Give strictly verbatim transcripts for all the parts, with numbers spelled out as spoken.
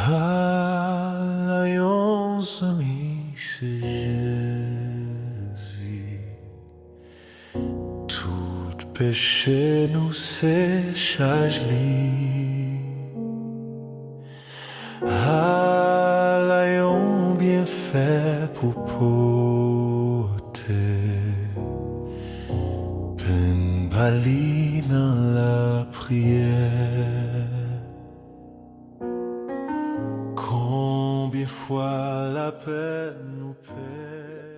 Ala yon zanmi se Jezi. Tout peche nou se chaj li. Ala yon byenfè pou pote. Penn pa li nan lapriyè. Konbyen fwa lapè nou pè. La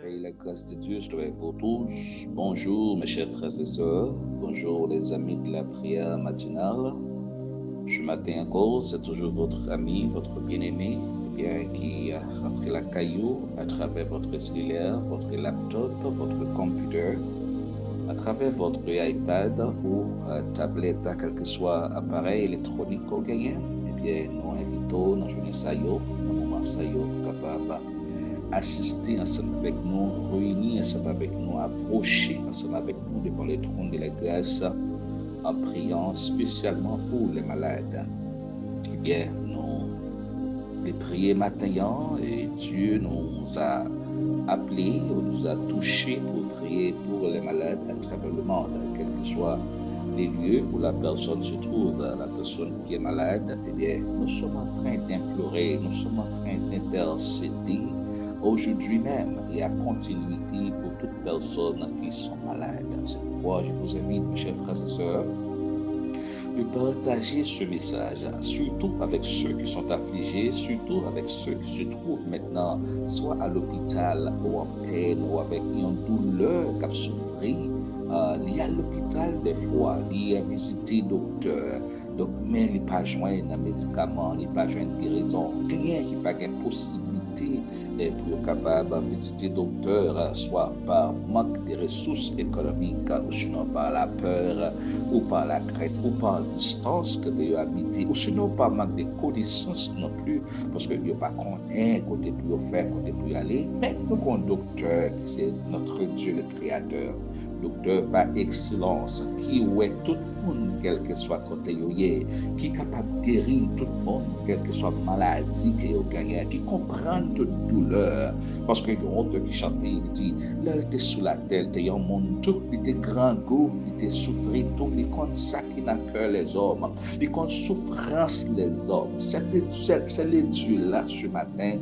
paix et la grâce de Dieu soit avec vous tous. Bonjour mes chers frères et sœurs. Bonjour les amis de la prière matinale. Ce matin encore, c'est toujours votre ami, votre bien-aimé, eh bien, qui est rentré la caillou à travers votre cellulaire, votre laptop, votre computer, à travers votre iPad ou euh, tablette, quel que soit appareil électronique ou genyen. Ebyen, nou envite w nan jounen sa yo, nan moman sa yo, pou kapab asiste ansanm avèk nou, reyini ansanm avèk nou, apwoche ansanm avèk nou devan le trône de la grâce en priant spécialement pour les malades. Ebyen, nou vle priye maten an, e Dieu nous a appelés, ou nous a touchés pour prier pour les malades à travers le monde, quel que soit les lieux où la personne se trouve, la personne qui est malade, eh bien, nous sommes en train d'implorer, nous sommes en train d'intercéder aujourd'hui même et à continuité pour toutes personnes qui sont malades. C'est pourquoi je vous invite, mes chers frères et sœurs, de partager ce message, surtout avec ceux qui sont affligés, surtout avec ceux qui se trouvent maintenant soit à l'hôpital ou en peine ou avec une douleur, k ap soufri, euh, li al lopital dèfwa, li vizite doktè, donk, men li pa jwenn medikaman, li pa jwenn gerezon. Genyen ki pa gen posiblite eh, pou yo kapab vizite doktè, swa pa mank de resous ekonomik, ou sinon pa lapè, ou pa lakrent, ou pa distans kote yo abite, ou sinon pa mank de konesans non pli, paske yo pa konnen kote pou yo fè, kote pou yo ale. Men nou gen yon doktè ki se notre Dieu le Créateur, doktè pa ekselans, ki wè tout moun, kèlkeswa kote yo ye, ki kapab geri tout moun, kèlkeswa maladi ke yo genyen, ki konprann tout doulè. Paske gen yon otè ki chante, li di, lè l te sou latè, l te yon moun tou, li te grangou, li te soufri tou, li konn sa ki nan kè lèzòm, li konn soufrans lèzòm. Se, se, se le Dieu la, ce matin,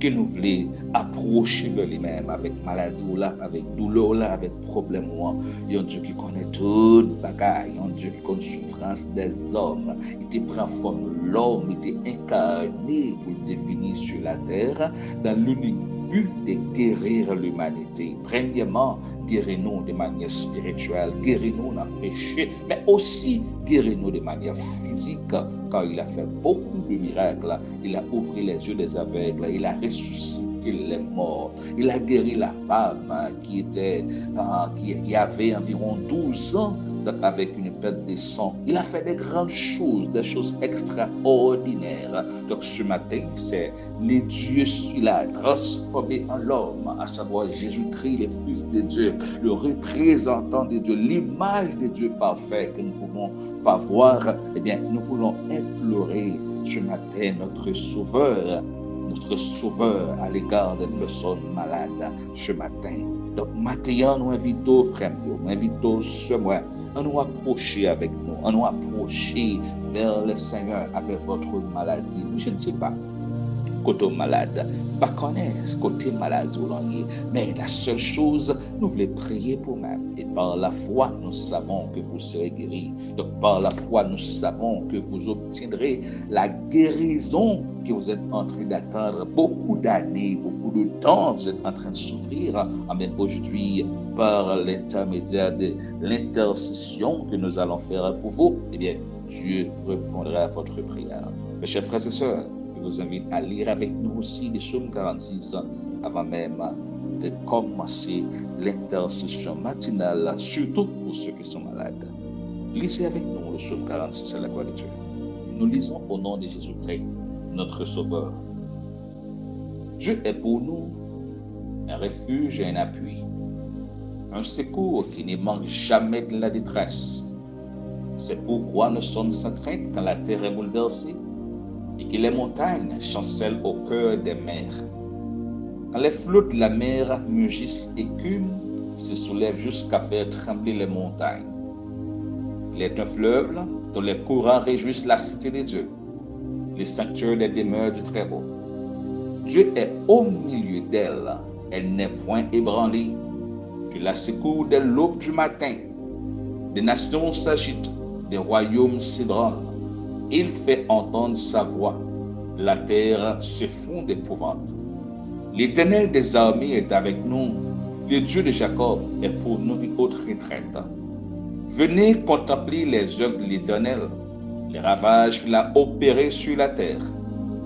ke nou vle apwoche vè li menm avèk maladi w la, avèk doulè w la, avèk pwoblèm ou an. Yon Dye ki konnen tout bagay, yon Dye ki konn soufrans dèzòm. Li te pran fòm lòm, li te enkane pou l te vini sou latè, dans l'unique but de guérir l'humanité. Premyèman, geri nou de manyè espirityèl, geri nou nan peche, men osi geri nou de manyè fizik, car il a fait beaucoup de miracles. Il a ouvert les yeux des aveugles, il a ressuscité les morts, il a guéri la femme qui était, euh, qui, qui avait environ douze ans, donc avec une perte de sang. Il a fait des grandes choses, des choses extraordinaires. Donc ce matin, c'est le Dieu qui l'a transformé en l'homme, à savoir Jésus-Christ, le Fils de Dieu, le représentant de Dieu, l'image de Dieu parfait que nous pouvons pas voir. Eh bien, nous voulons implorer ce matin notre Sauveur, notre Sauveur à l'égard des personnes malades ce matin. Donk, maten an, nou envite w, frè m yo, nou envite w, sè mwen, annou apwoche avèk nou, annou apwoche vers le Seigneur avec votre maladie. Je ne sais pas kote w malad, pa konnen kote maladi w lan ye, men la seule chose, nou vle priye pou mwen. Et par la foi, nous savons que vous serez guéri. Donc, par la foi, nous savons que vous obtiendrez la guérison que vous êtes en train d'attendre beaucoup d'années, beaucoup de temps, vous êtes en train de souffrir. Ah bien, aujourd'hui, par l'intermédiaire de l'intercession que nous allons faire pour vous, eh bien, Dieu répondra à votre prière. Mes chers frères et sœurs, je vous invite à lire avec nous aussi le psaume quarante-six avant même de commencer l'intercession matinale, surtout pour ceux qui sont malades. Lisez avec nous le psaume quarante-six à la gloire de Dieu. Nous lisons au nom de Jésus-Christ, notre Sauveur. Dieu est pour nous un refuge et un appui, un secours qui ne manque jamais de la détresse. C'est pourquoi nous sommes sans crainte quand la terre est bouleversée, et que les montagnes chancellent au cœur des mers. Quand les flots de la mer mugissent et écument, se soulèvent jusqu'à faire trembler les montagnes. Il est un fleuve dont les courants réjouissent la cité de Dieu, le sanctuaire des demeures du Très-Haut. Dieu est au milieu d'elle, elle n'est point ébranlée. Dieu la secourt dès l'aube du matin. Des nations s'agitent, des royaumes s'ébranlent. Il fait entendre sa voix. La terre se fond d'épouvante. L'Éternel des armées est avec nous. Le Dieu de Jacob est pour nous une haute retraite. Venez contempler les œuvres de l'Éternel, les ravages qu'il a opérés sur la terre.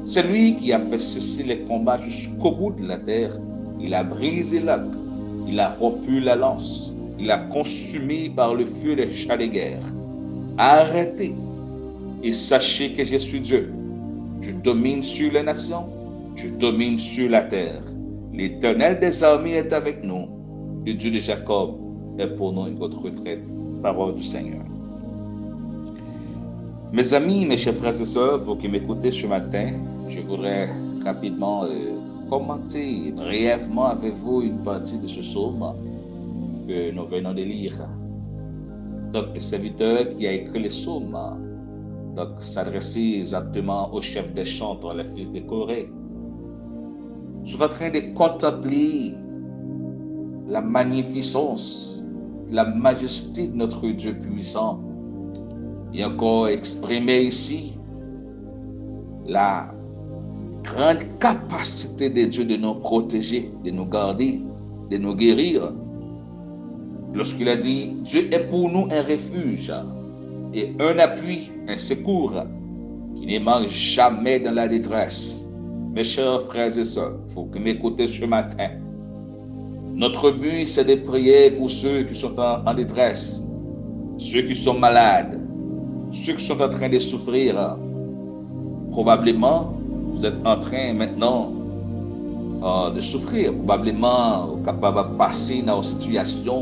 C'est lui qui a fait cesser les combats jusqu'au bout de la terre. Il a brisé l'arc, il a rompu la lance, il a consumé par le feu les chars de guerre. Arrêtez et sachez que je suis Dieu. Je domine sur les nations, je domine sur la terre. L'Éternel des armées est avec nous. Le Dieu de Jacob est pour nous une haute retraite. Parole du Seigneur. Mes amis, mes chers frères et sœurs, vous qui m'écoutez ce matin, je voudrais rapidement euh, commenter brièvement avec vous une partie de ce psaume que nous venons de lire. Donc, le serviteur qui a écrit le psaume donc, s'adresser exactement au chef des chantres, les fils de Corée, sont en train de contempler la magnificence, la majesté de notre Dieu puissant. Et encore exprimé ici la grande capacité de Dieu de nous protéger, de nous garder, de nous guérir. Lorsqu'il a dit, Dieu est pour nous un refuge et un appui, un secours qui ne manque jamais dans la détresse. Mes chers frères et sœurs, vous qui m'écoutez ce matin, notre but, c'est de prier pour ceux qui sont en, en détresse, ceux qui sont malades, ceux qui sont en train de souffrir. Probablement, vous êtes en train maintenant euh, de souffrir. Probablement, ou kapab ap pase nan yon sitiyasyon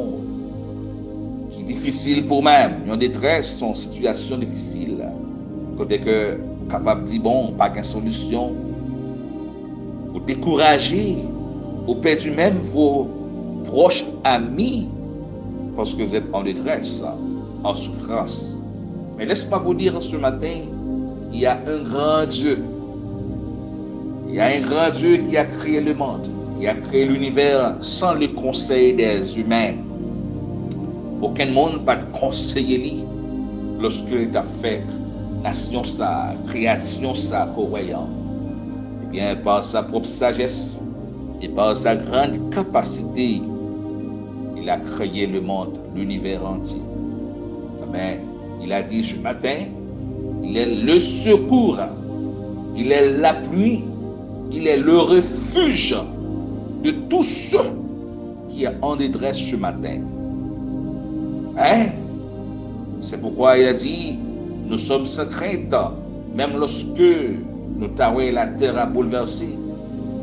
ki difisil pou ou menm. Yon detrès, se yon sitiyasyon difisil. Kote ke ou kapab di, bon, pa gen solisyon. Ou dekouraje, ou pèdi menm vos proches amis, parce que vous êtes en détresse, en souffrance. Mais laisse-moi vous dire ce matin, il y a un grand Dieu. Il y a un grand Dieu qui a créé le monde, qui a créé l'univers sans le conseil des humains. Okenn moun pa t konseye li loske li t ap fè nasyon sa, kreyasyon sa ke w wè an. Ebyen, par sa propre sagesse et par sa grande capacité, il a créé le monde, l'univers entier. Amen. Il a dit ce matin, il est le secours, il est l'appui, il est le refuge de tous ceux qui est en détresse ce matin. Hein? C'est pourquoi il a dit, nous sommes sans crainte, même lorsque nou ta wè latè a boulvèse,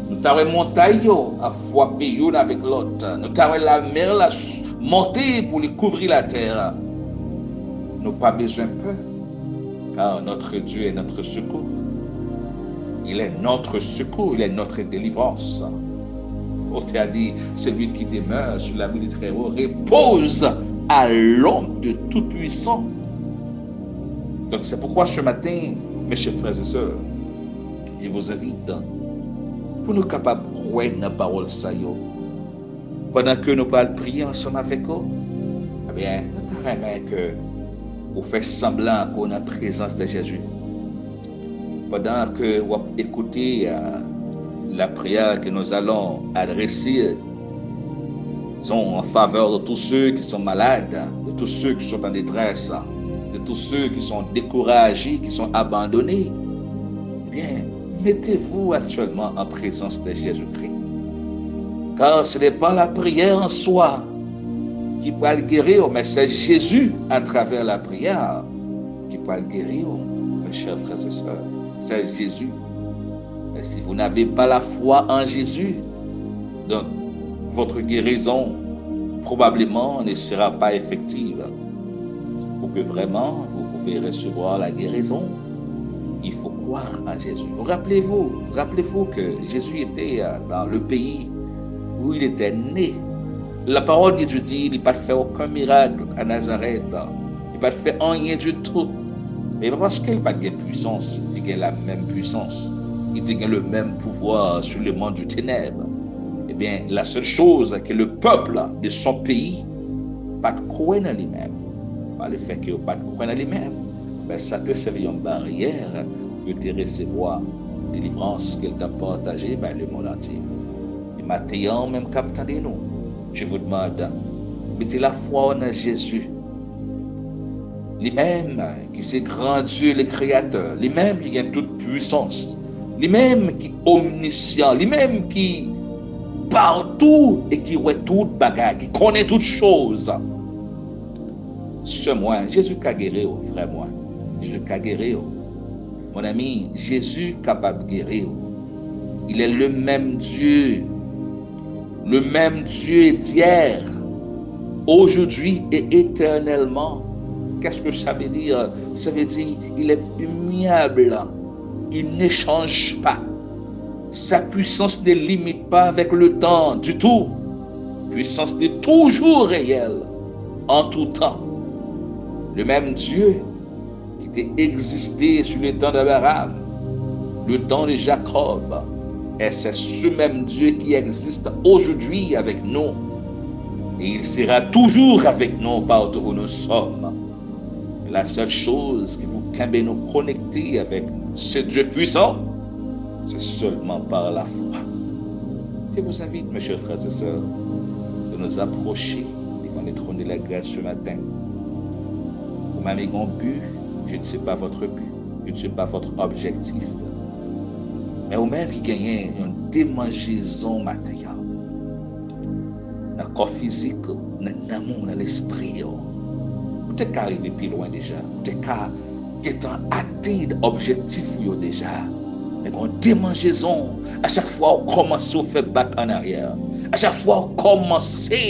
nou ta wè montay yo ap frape youn avèk lòt, nou ta wè lamè la monte pou li kouvri latè. Nou pa bezwen pè, car notre Dieu est notre secours. Il est notre secours, il est notre délivrance. Autrement dit, celui qui demeure sous l'abri du Très-Haut repose à l'ombre de Tout-Puissant. Donc c'est pourquoi ce matin, mes chers frères et sœurs, je vous invite pou nou kapab kwè nan pawòl sa yo. Pandan ke nou pral priye ansanm avèk ou, ebyen, nou ta renmen ke ou fè sanblan ke w nan prezans de Jezi. Pendant que w ap écouter euh, la prière que nous allons adresser, sont en faveur de tous ceux qui sont malades, de tous ceux qui sont en détresse, de tous ceux qui sont découragés, qui sont abandonnés, eh bien, mettez-vous actuellement en présence de Jésus-Christ. Car ce n'est pas la prière en soi qui peut guérir, mais c'est Jésus à travers la prière ki pral geri w, mes chers frères et sœurs. C'est Jésus. Mais si vous n'avez pas la foi en Jésus, donc votre guérison probablement ne sera pas effective. Pour que vraiment vous pouvez recevoir la guérison, Il faut croire en Jésus. Vous rappelez-vous, rappelez-vous que Jésus était euh, dans le pays où il était né. La parole de Dieu dit, il n'a pas fait aucun miracle à Nazareth. Il n'a pas fait rien du tout. E pa paske li pa t gen pwisans, li te gen la menm pwisans. Li te gen le menm pouvwa sou le mond de tenèb. Ebyen, la sèl choz ke le pèp de son peyi pa t kwè nan li menm. Pa le fè ke yo pa t kwè nan li menm, ben, sa te sèvi yon baryè pou yo te resevwa delivrans ke l t ap pataje bay le mond antye. E maten an, ou menm k ap tande nou, je vous demande, mete lafwa w nan Jezi. Li menm ki se gran Dye, le Kreyatè, li menm ki gen tout pwisans, li menm ki omnisyan, li menm ki patou e ki wè tout bagay, ki konnen tout choz. Sè mwen, Jezi ka geri w, frè mwen, Jezi ka geri w. Mon ami, Jezi kapab geri w. Il est le même Dieu. Le même Dieu d'hier, aujourd'hui et éternellement. Qu'est-ce que ça veut dire? Ça veut dire il est immuable, il ne change pas. Sa pwisans ne limite pas avec le temps du tout. Pwisans de toujou reyèl, an tou tan. Le menm Dye ki te egziste sou le tan d'Abraham, le tan de Jacob, et c'est ce même Dieu qui existe aujourd'hui avec nous. Et il sera toujours avec nous partout où nous sommes. La sèl choz ki pou kenbe nou konekte avèk se Dye pwisan, se sèlman pa lafwa. Je vous invite, mes chers frères et sœurs, de nous approcher devant le trône de la grâce ce matin. Ou menm ki gen yon bi, je ne sais pas votre bi, je ne sais pas votre objectif. Men ou menm ki genyen yon demanjezon maten an, nan kò fizik ou, nan nanm ou, nan lespri ou. Ou te ka rive pi lwen deja. Ou te ka gentan atenn objektif ou yo deja. Men gen yon demanjezon, a chak fwa ou kòmanse, ou fè bak an aryè. A chak fwa ou kòmanse,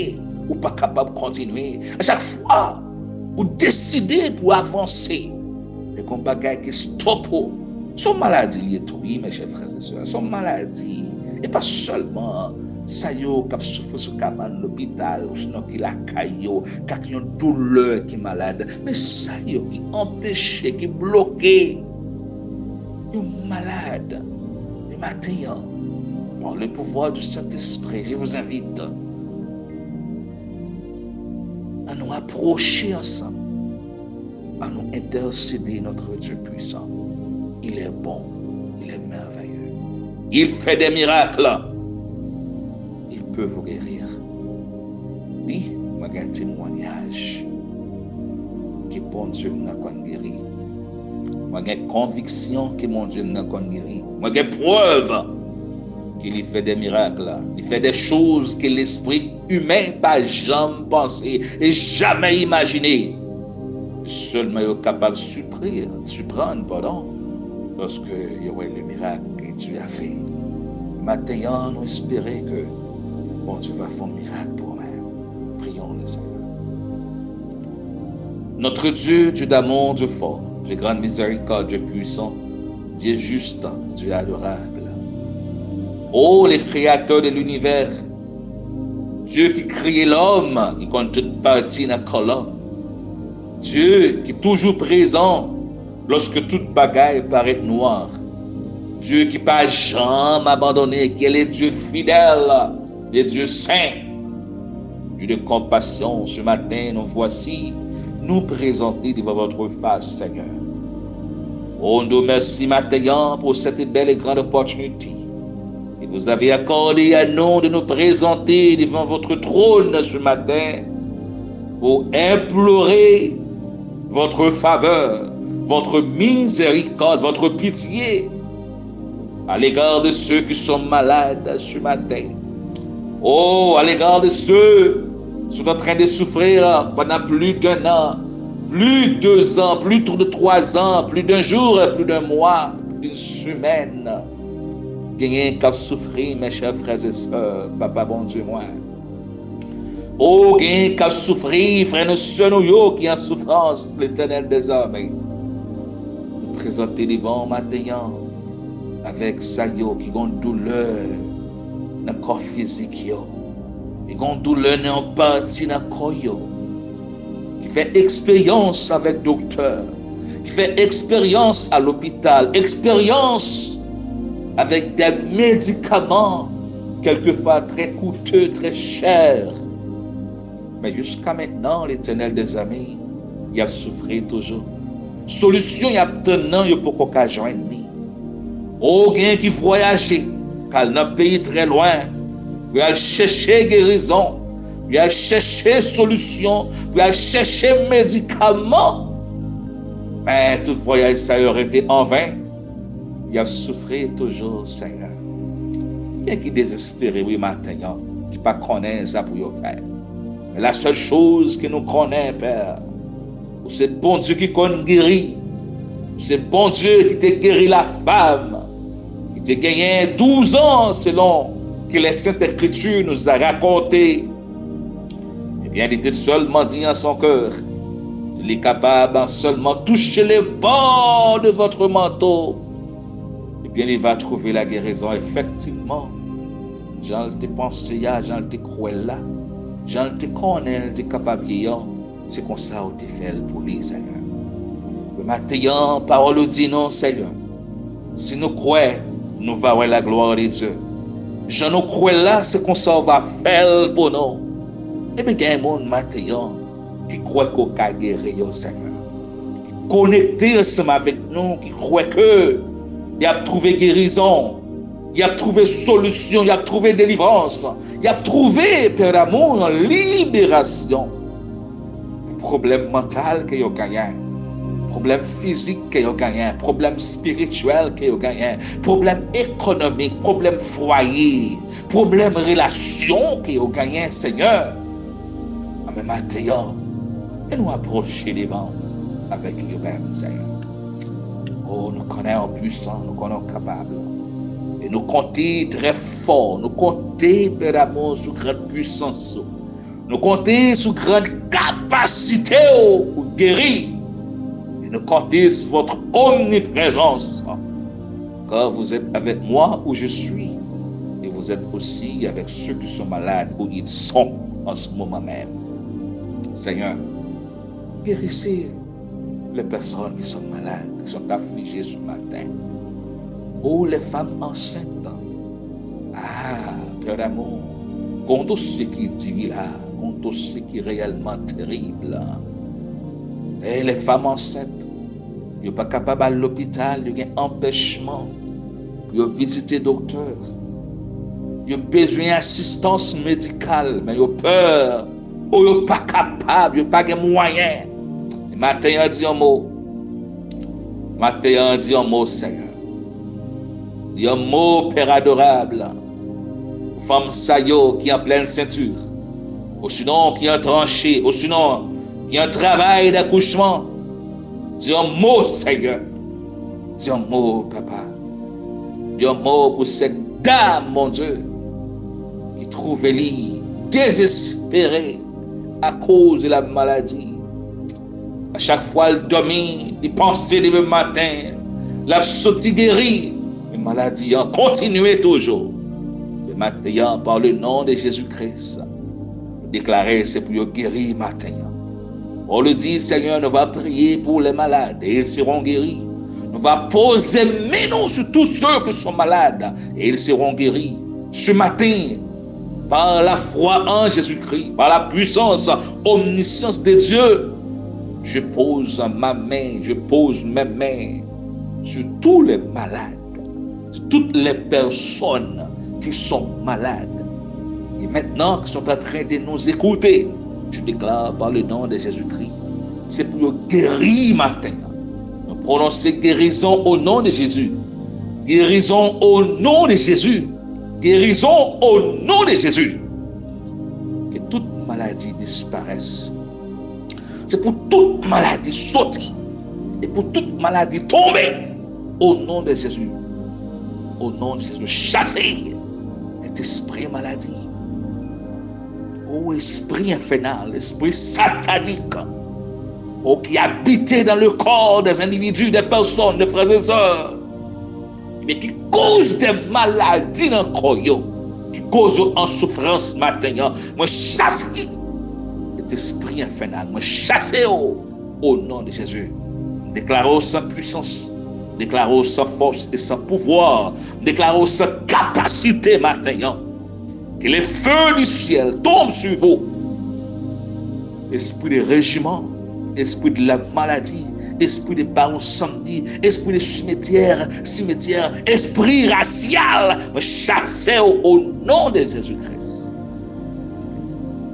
ou pa kapab kontinye. A chak fwa ou deside pou avanse, men gen yon bagay ki stòp ou. Se yon maladi li ye tou, wi, mes chers frères et sœurs. Se yon maladi. E pa sèlman sa yo k ap soufri sou kabann lopital, osinon ki lakay yo, k ak yon doulè ki malad. Men sa yo ki anpeche, ki bloke yon malad, le maten an, par le pouvoir du Saint-Esprit, je vous invite à nous approcher ensemble. À nous intercéder, notre Dieu puissant. Il est bon, il est merveilleux. Il fait des miracles. Il peut vous guérir. Wi, mwen gen temwanyaj ke Bondye m nan konn geri. Mwen gen konviksyon ke Bondye m nan konn geri. Mwen gen prèv ke li fè de mirak. Li fè de choz ke lespri imen pa janm panse e jamè imajine. Sèlman yo kapab sipri, siprann, padon, lòske yo wè le mirak ke Dye a fè. Maten an, nou espere ke Bondye va fè yon mirak pou ou menm. Prions le Seigneur. Notre Dieu, Dieu d'amour, Dieu fort, Dieu grande miséricorde, Dieu puissant, Dieu juste, Dieu adorable. Oh, le créateur de l'univers, Dieu qui crée l'homme, qui compte toute partie dans colonne. Dieu qui est toujours présent lorsque toute bagaille paraît noire. Dieu qui pas jamais abandonné, qui est le Dieu fidèle, le Dieu saint. Dieu de compassion, ce matin, nous voici, nous présenter devant votre face, Seigneur. Oh, nou mèsi maten an pou cette belle et grande opportunité que vous avez accordée à nous de nous présenter devant votre trône ce matin pour implorer votre faveur, votre miséricorde, votre pitié à l'égard de ceux qui sont malades ce matin. Oh, à l'égard de ceux qui sont en train de souffrir pendant plus d'un an, plus de deux ans, plus de trois ans, plus d'un jour, plus d'un mois, plus d'une semaine. Genyen k ap soufri, mes chers frères et sœurs, Papa Bondye mwen. O, genyen k ap soufri, frè nou, sè nou yo ki an soufrans, Letènèl dèzame. Nou Prezante devan w maten an avèk sa yo ki gon doulè nan kò fizik yo, ki gon doulè nan yon pati nan kò yo, ki fè eksperyans avèk doktè, ki fè eksperyans a lopital, eksperyans avèk de medikaman, kèlkefwa trè koute, trè chè. Men jiska mentnan, Letènèl dèzame, y ap soufri toujou. Solisyon y ap tann nan, yo poko ka jwenn li. Ou gen ki vwayaje, k al nan peyi trè lwen, pou y al chèche gerizon, pou y al chèche solisyon, pou y al chèche medikaman. Men tout vwayaj sa yo rete anven. Y ap soufri toujou, Senyè. Gen ki dezespere, wi, maten an, ki pa konnen sa pou yo fè. Men la sèl choz ke nou konnen, Pè, ou se Bondye ki konn geri. Ou se Bondye ki te geri lafam ki te genyen douz an, selon ke Lè Sent Ekriti nou a rakonte. Ebyen, li te sèlman di an son kè, si li kapab sèlman touche le bò de votre manteau, ebyen, li va trouve la guérison. Efektivman, jan l te panse a, jan l te kwè l la, jan l te konnen l te kapab ye an, se konsa ou te fè l pou li, Senyè. Men maten an, pawòl ou di nou, Senyè, si nou kwè, nou va wè la gloire de Dieu. Jan nou kwè l la, se konsa ou va fè l pou nou. Ebyen, gen moun maten an ki kwè ke w ka geri yo, Senyè. Ki konekte ansanm avèk nou, ki kwè ke y ap trouve gerizon, y ap trouve solisyon, y ap trouve delivrans, y ap trouve, Pè damou, yon liberasyon. Pwoblèm mantal ke yo genyen, pwoblèm fizik ke yo genyen, pwoblèm espirityèl ke yo genyen, pwoblèm ekonomik, pwoblèm fwaye, pwoblèm relasyon ke yo genyen, Senyè. Anben, maten an, e nou apwoche devan w avèk yo menm, Senyè. O, nou konnen w pwisan, nou konnen w kapab. E nou konte trè fò, nou konte, Pè damou, sou gran pwisans ou. Nou konte sou gran kapasite w pou geri. E nou konte sou votre omniprésence. Car vous êtes avec moi où je suis, et vous êtes aussi avec ceux qui sont malades où ils sont en ce moment même. Seigneur, guérissez les personnes qui sont malades, qui sont affligées ce matin. Oh, les femmes enceintes. Ah, Pè damou, gon dosye ki di wi la, gon dosye ki reyèlman terib. E les femmes enceintes, yo pa kapab al lopital, yo gen anpèchman pou yo vizite doktè. Yo bezwen asistans medikal, men yo pè, o yo pa kapab, yo pa gen mwayen. E maten an, di yon mo. Maten an, di yon mo, Senyè. Di yon mo, Pè adorab, pou fanm sa yo ki an plèn senti, osinon ki an tranche, osinon ki an travay dakouchman. Di yon mo, Senyè. Di yon mo, Papa. Di yon mo pou sèt dam, Bondye, ki twouve li dezespere akoz de la maladi. A chak fwa l dòmi, li panse demen maten l ap soti geri, men maladi an kontinye toujou. Men maten an, par le nom de Jésus-Christ, nou deklare se pou yo geri maten an. Pawòl ou di, Seigneur, nous va prier pour les malades et ils seront guéris. Nou va poze men nou sou tous ceux qui sont malades et ils seront guéris. Ce matin, par la foi en Jésus-Christ, par la puissance omniscience de Dieu, je pose ma main, je pose mes mains sur tous les malades, sur toutes les personnes qui sont malades et maintenant qui sont en train de nous écouter. Je déclare par le nom de Jésus-Christ, se pou yo geri maten an. Nou pwononse gerizon o non de Jezi. Gerizon o non de Jezi. Gerizon o non de Jezi. Ke tout maladi disparès. Se pou tout maladi soti. E pou tout maladi tonbe. O non de Jezi. O non de Jezi. Chase lèt espri maladi. O espri enfènal, espri satanik. ou ki abite dans le corps des individus, des personnes, des frères et sœurs, ebyen, ki koz de maladi nan kò yo, ki koz yo an soufrans maten an, mwen chase, espri enfènal, mwen chase yo o non de Jezi. M deklare w san pwisans, m deklare w san fòs e san pouvwa, m deklare w san kapasite maten an. Que le feu du ciel tombe sur vous. Esprit de régiment, esprit de la maladie, esprit de baron samedi, esprit de cimetière, cimetière, esprit racial, mwen chase w o non de Jezi Kris.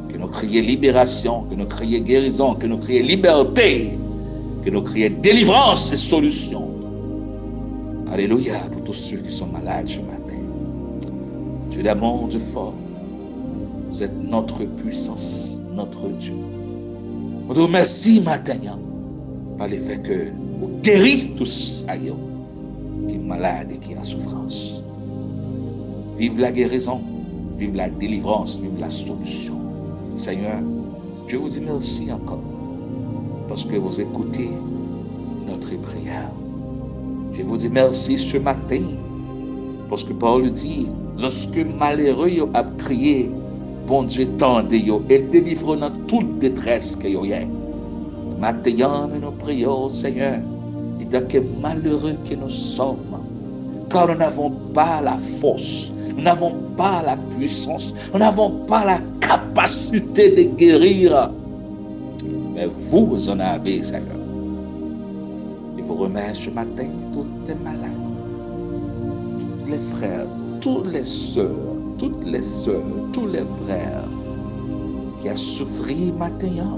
Ke nou kriye liberasyon, ke nou kriye gerizon, ke nou kriye libète, ke nou kriye delivrans e solisyon. Alelouya pou tous ceux qui sont malades ce matin. Dieu d'amour, Dieu fort, vous êtes notre puissance, notre Dieu. Mwen di w mèsi maten an, pa le fè ke ou geri tout sa yo ki malad e ki an soufrans. Viv la guérison, viv la délivrance, viv la solution. Seigneur, je vous dis merci encore parce que vous écoutez notre prière. Je vous dis merci ce matin parce que parole dit, lorsque malere yo ap kriye, Bondye tande yo e delivre yo nan tout detrès ke yo ye. Maten an, men nou priye w, Seigneur, en tant que malheureux que nous sommes, car nous n'avons pas la force, nous n'avons pas la puissance, nous n'avons pas la capacité de guérir. Mais vous en avez, Seigneur. Je vous remets ce matin tous les malades, tous les frères, toutes les sœurs, toutes les sœurs, tous les frères ki ap soufri maten an,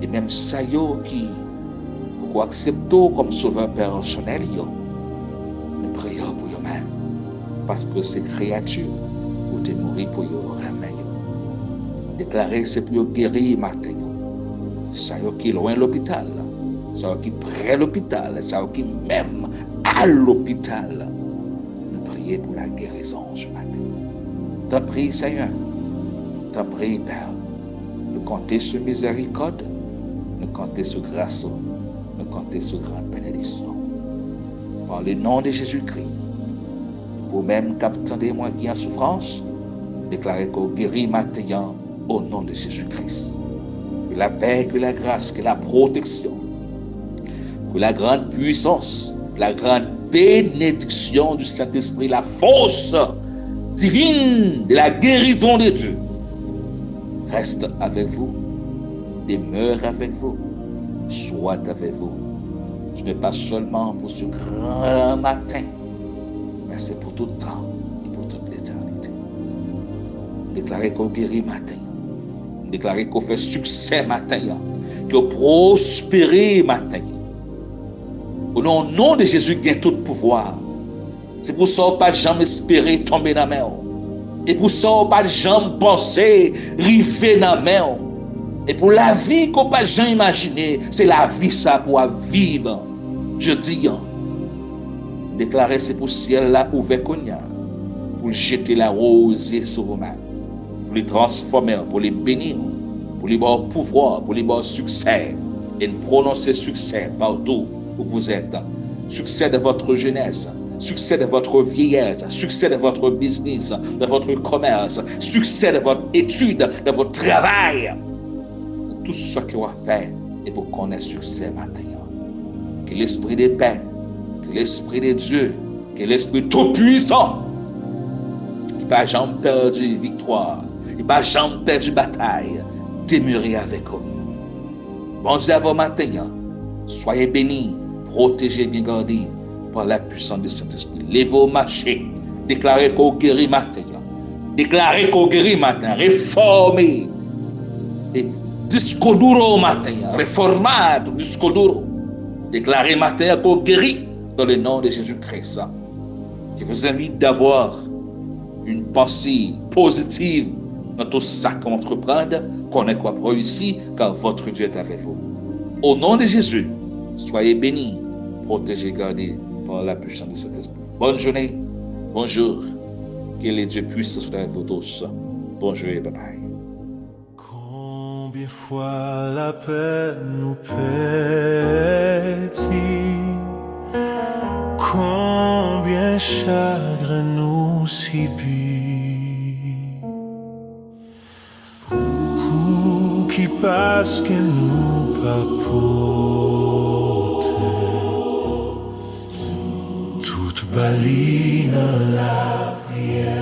e menm sa yo ki poko aksepte w kòm sovè pèsonèl yo, nou priye w pou yo menm, paske se kreyati ou te mouri pou yo renmen yo. Deklare se pou yo geri maten an. Sa yo ki lwen lopital, sa yo ki pre lopital, sa yo ki menm al lopital, nou priye pou la gerizon ce matin. Tanpri, Seigneur, tanpri, Père, nou konte sou mizèrikòd, nou konte sou gras ou, nou konte sou gran benediksyon. Par le nom de Jésus-Christ, pou menm k ap tande mwen ki an soufrans, deklare ke w geri maten an o non de Jezi Kris. Que la paix, que la grâce, que la protection, que la grande puissance, la grande bénédiction du Saint-Esprit, la force divine de la guérison de Dieu reste avec vous, demeure avec vous, soit avec vous. Ce n'est pas seulement pour ce grand matin, men se pou tout tan e pou tout letènite. M deklare ke w geri maten an. M deklare ke w fè siksè maten an. Ke w pwospere maten an. O non, non de Jezi gen tout pouvwa. Se pou sa w pa janm espere tonbe nan men w. E pou sa w pa janm panse rive nan men w. E pou lavi ke w pa janm imajine, se lavi sa pou w ap viv jodi an. M deklare se pou syèl la ouvè kounye a, pou l jete lawoze sou ou menm, pou li transfòme w, pou li beni w, pou li ba w pouvwa, pou li ba w siksè. E n pwononse siksè partou où vous êtes. Succès dans votre jeunesse, succès dans votre vieillesse, succès dans votre business, dans votre commerce, succès dans votre étude, dans votre travail. Dans tout ce que vous faites et vous connaissez succès maintenant. Que l'esprit de paix, que l'esprit de Dieu, que l'esprit tout-puissant, ki pa janm pèdi viktwa, ki pa janm pèdi batay, demere avèk ou. Bondye avè w maten an. Soyez bénis, protégés, bien gardés par la puissance du Saint-Esprit. Leve w mache, deklare ke w geri maten an. Deklare ke w geri maten an. Refòme. E disco duro maten an. Reformado, disco duro. Deklare maten an ke w geri dans le nom de Jésus-Christ. Je vous invite d'avoir une pensée positive dans tout ça qu'on entreprend, konnen ke w ap reyisi, car votre Dieu est avec vous. Au nom de Jésus, soyez bénis, protégés, gardés par la puissance du Saint-Esprit. Bonne journée, bonjour, que le Dieu puisse être avec vous tous. Bonjour et bye bye. Konbyen fwa lapèn nou pèdi, konbyen chagren nou sibi. Pouki? Paske nou pa pote tout ba li nan lapriyè.